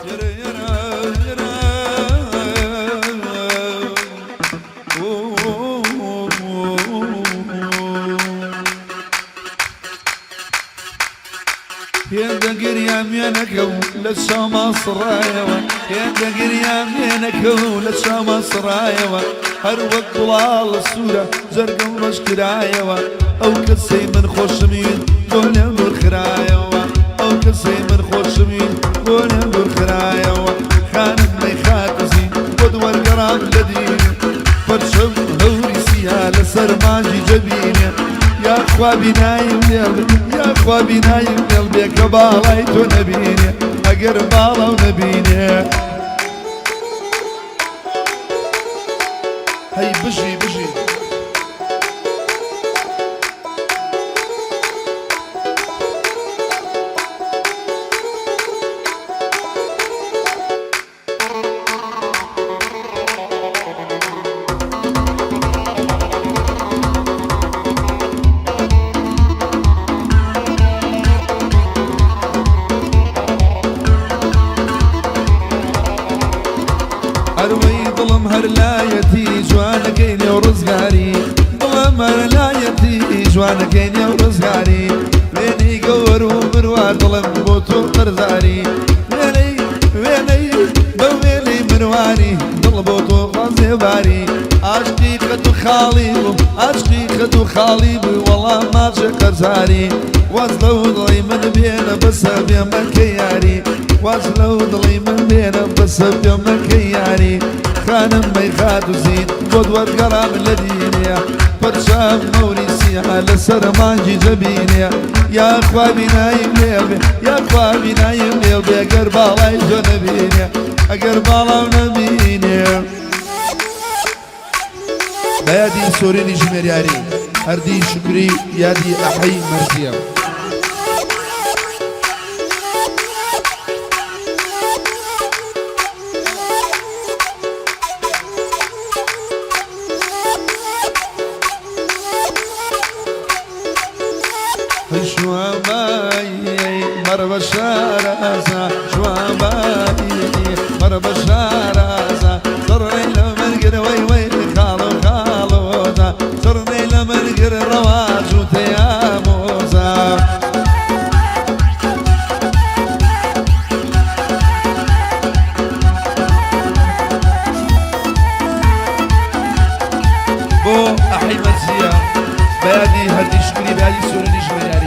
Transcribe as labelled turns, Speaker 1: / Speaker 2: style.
Speaker 1: یەرە یەرە یەرە هێندە گریام وێنەکەو لە چاوما سڕایەوە، هێندە گریام وێنەکەو لە چاوما سڕایەوە، هەر وەک گوڵاڵە سوورە جەرگم ڕەش کرایەوە، ئەو کەسەی من خۆشمویست بۆ لێم دوور خرایەوە، ئەو کەسەی من خۆشمویست بۆ لێم دوور خرایەوە، خانم مەی خاتوزی بۆت وەرگەڕام لە دینێ، پەرچەم هەوری سیا لەسەر مانگی جەبینێ، یاخوا بیناییم لێڵ بێ، یاخوا بیناییم لێڵ بێ کە باڵای تۆ نەبینێ، ئەگەر باڵاو نەبینێ. هەی بژی بژی. ئەروەی دڵم هەر لایەتی جوانەکەی نێو ڕزگاری، دڵم هەر لایەتی جوانەکەی نێو ڕزگاری، وێنەی گەوەر و مروار دڵم بۆ تۆ قەرزاری، وێنەی وێنەی بە وێنەی مرواری دڵ بۆ تۆ خوازێباری، عاشقی خەت و خاڵی بووم، عاشقی خەت و خاڵی بووی وەڵا ماچێ قەرزاری، واز لەو دڵی من بێنە بەسە بێ مەکە یاری، واز لەو دڵی من بێنە بەسە بێ مەکە یاری، خانم مەی خاتوزین بۆت وەرگەڕام لە دینێ، پەرچەم مەوری سیە لەسەر مانگی جەبینێ، یاخوا بیناییم لێڵ بێ، یاخوا بیناییم لێڵ بێ گەر باڵای تۆ نەبینێ، ئەگەر باڵاو نەبینێ. بە یادی سۆرینی ژمێریاری، هەردی شوکری یادی ئەحەی مەرزیە. مەرە شارازا شوابایی مەرە شارازا سڕنەی لە مەرگر وەی وەی خاڵۆ خاڵۆزا سڕنەی لە مەرگر ڕەواج و تەیامۆزا. بۆ ئەحەی مەرزیە بە یادی هەردی شکری بە یادی سۆرانی ژمێریاری.